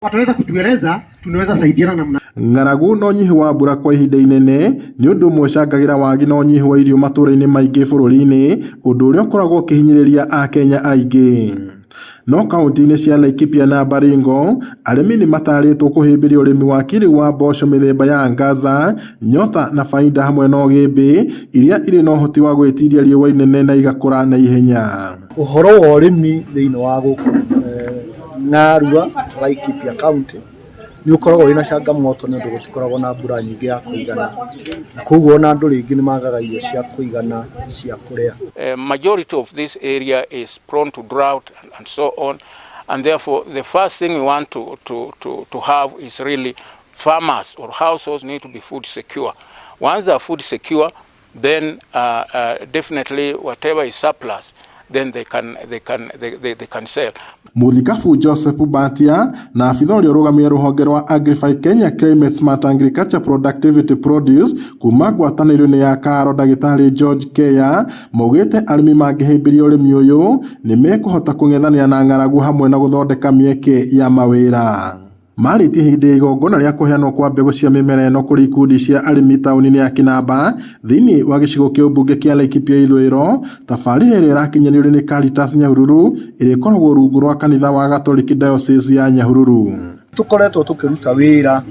Wataweza kutueleza tunaweza saidiana namna Ng'aragu na ũnyihu wa mbura kwa ihinda inene nĩ ũndũ ũmwe ũcangagĩra wagi na ũnyihu wa irio matũũra-inĩ maingĩ bũrũri-inĩ, ũndũ ũrĩa ũkoragwo ũkĩhinyĩrĩria akenya aingĩ. No kauntĩ-inĩ cia Laikipia na Baringo, arĩmi nĩ matarĩtwo kũhĩmbĩria ũrĩmi wa kĩrĩu wa mboco mĩthemba ya Angaza, Nyota na Faida hamwe na Ũgĩmbĩ iria irĩ na ũhoti wa gwĩtiria riũa inene na igakũra na ihenya. Ũhoro wa ũrĩmi thĩinĩ wa gũkũ Ng'arua, Laikipia County, nĩ ũkoragwo wĩna changamoto nĩ ũndũ gũtikoragwo na mbura nyingĩ ya kũigana, na koguo ona andũ rĩngĩ nĩ magaga irio cia kũigana cia kũrĩa. Majority of this area is prone to drought and so on, and therefore the first thing we want to have is really farmers or households need to be food secure. Once they are food secure, then definitely whatever is surplus, then they can sell. Mũthikabu Joseph Mbatia na abitha ũrĩa ũrũgamĩrĩire rũhonge rwa Agrify Kenya Climate Smart Agriculture Productivity Produce kuma ngwatanĩro-inĩ ya Karo ndagĩtarĩ George Keya maugĩte arĩmi mangĩhĩmbĩria ũrĩmi ũyũ nĩ mekũhota kũng'ethanĩra na ng'aragu hamwe na gũthondeka mĩeke ya mawĩra. Marĩtie hĩndĩ ya igongona rĩa kũheanwo kwa mbegũ cia mĩmera ĩno kũrĩ ikundi cia arĩmi taũni-inĩ ya Kinamba thĩinĩ wa gĩcigo kĩa ũmbunge kĩa Laikipia ithũĩro. Tabarĩra ĩrĩa ĩrakinyanĩirio nĩ Caritas Nyahururu ĩrĩa ĩkoragwo rungu rwa kanitha wa Gatoreki Diocese ya Nyahururu. Tũkoretwo tũkĩruta wĩra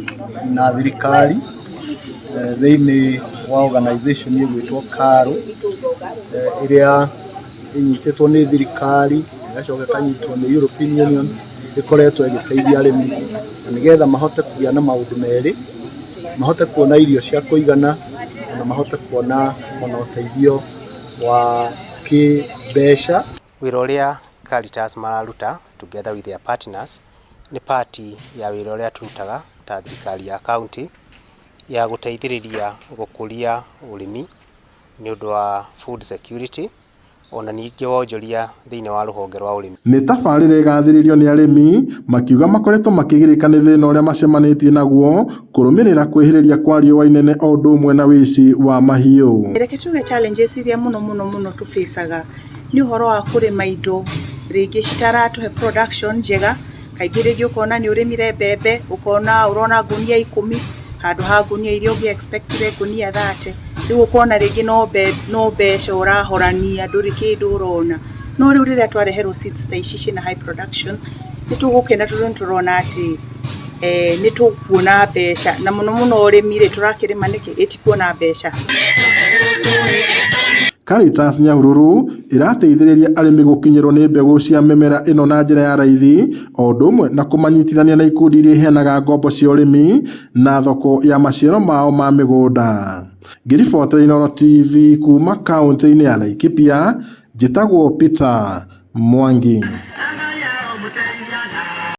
na thirikari thĩinĩ wa organization ĩgwĩtwo KALRO, ĩrĩa ĩnyitĩtwo nĩ thirikari ĩgacoka ĩkanyitwo nĩ European Union, ĩkoretwo ĩgĩteithia arĩmi na nĩgetha mahote kũgĩa na maũndũ merĩ, mahote kuona irio cia kũigana na mahote kuona ona ũteithio wa kĩmbeca. Wĩra ũrĩa Caritas mararuta together with their partners nĩ part ya wĩra ũrĩa tũrutaga ta thirikari ya county ya gũteithĩrĩria gũkũria ũrĩmi nĩ ũndũ wa food security, ona ningĩ wonjoria thĩinĩ wa rũhonge rwa ũrĩmi. Nĩ tabarĩra ĩgathĩrĩirio nĩ arĩmi makiuga makoretwo makĩgirĩka nĩ thĩna ũrĩa macemanĩtie naguo kũrũmĩrĩra kwĩhĩrĩria kwa riũa inene o ũndũ ũmwe na wĩici wa mahiũ. Reke tuge challenges iria mũno mũno mũno tũfacaga nĩ ũhoro wa kũrĩma indo rĩngĩ citaratũhe production njega. Kaingĩ rĩngĩ ũkona nĩ ũrĩmire mbembe, ũkona ũrona ngũnia 10 handũ ha ngũnia iria ũngĩ expectire ngũnia 30. Rĩu ũkona rĩngĩ no mbeca ũrahorania, ndũrĩ kĩndũ ũrona. No rĩu rĩrĩa twareherwo seeds ta ici ciĩna high production, nĩ tũgũkena tondũ nĩ tũrona atĩ nĩ tũkuona mbeca, na mũno mũno ũrĩmi rĩ, tũrakĩrĩma nĩkĩ ĩtikuona mbeca. Caritas Nyahururu ĩrateithĩrĩria arĩmi gũkinyĩrwo nĩ mbegũ cia mĩmera ĩno na njĩra ya raithi o ũndũ ũmwe na kũmanyitithania na ikundi iria iheanaga ngombo cia ũrĩmi na thoko ya maciaro mao ma mĩgũnda. Ngĩribotera Inooro TV kuma kaunti-inĩ ya Laikipia, njĩtagwo Peter Mwangi.